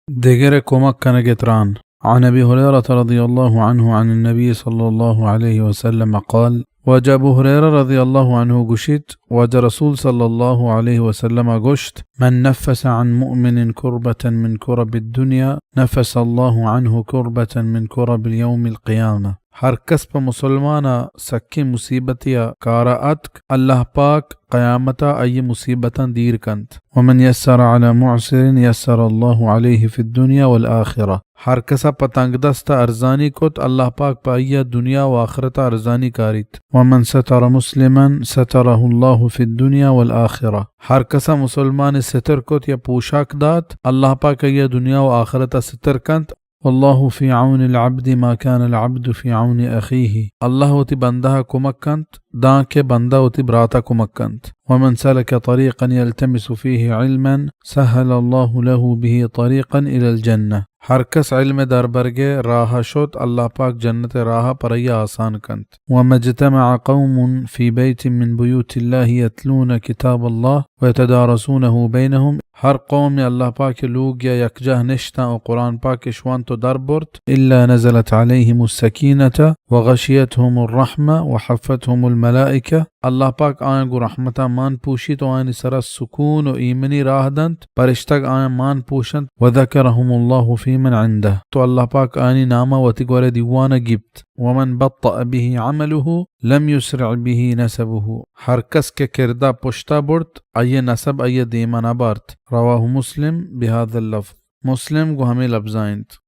دگرے کمک کنگ ءِ تران۔ عن ابی ہریرہ رضی اللہ عنہ عن النبی صلی اللہ علیہ وسلم قال، واجہ ابو ہریرہ رضی اللہ عنہ گوشیت، واجہ رسول صلی اللہ علیہ وسلم گوشت، من نفس عن مؤمن کربة من کرب الدنیا نفس اللہ عنہ کربة من کرب یوم القیامہ۔ ہر کس پہ مسلمان ءَ سکیں مصیبتے ءَ کار ءَ اتک، اللہ پاک قیامت ءَ آئی مصیبتاں دیر کنت۔ ومن یسر علی معسر یسر اللہ علیہ فی الدنیا والآخرہ۔ ہر کس ءَ پہ تنگ دست ءَ ارزانی کت، اللہ پاک پہ آئی ءَ دنیا و آخرت ءَ ارزانی کاریت۔ ومن ستر مسلما سترہ اللہ فی الدنیا والآخرہ۔ ہر کس ءَ مسلمان ستر کت یا پوشاک دات، اللہ پاک آئی ءَ دنیا و آخرت ءَ ستر کنت۔ واللہ فی عون العبد ما کان العبد فی عون اخیہ۔ اللہ وتی بندہ ءَ کمک کنت، داں کہ بندہ وتی برات ءَ کمک کنت۔ ومن سلک طریقا یلتمس فیہ علما سہل اللہ لہ بہ طریقا الی الجنہ۔ ہر کس علم ءِ دربرگ ءِ راہ ءَ شت، اللہ پاک جنت ءِ راہ ءَ پر آئی ءَ آسان کنت۔ وما اجتمع قوم فی بیت من بیوت اللہ یتلون کتاب اللہ ویتدارسونہ بینہم۔ ہر قوم اللہ پاک ءِ لوگ یا یکجاہ نشتاں و قرآن پاک اش وانت و در برت، الا نزلت علیہم السکینۃ وغشیتہم الرحمہ وحفتہم الملائکہ۔ اللہ پاک آیاں گوں رحمتاں مان پوشیت و آیانی سرا سکون و ایمنی راہ دنت، پرشتگ آیاں مان پوشنت، وذکرہم اللہ فی من عندہ، تو اللہ پاک آیانی نام ءَ وتی گورے دیوان ءَ گیپت۔ ومن بطأ بہ عملہ لم یسرع بہ نسبہ۔ ہر کس کہ کرد ءَ پشت ءَ برت، آئی ءِ نسب آئی ءَ دیم ءَ نہ بارت۔ رواہ مسلم بہذا اللفظ۔ مسلم گوں ہمے لبزاں انت۔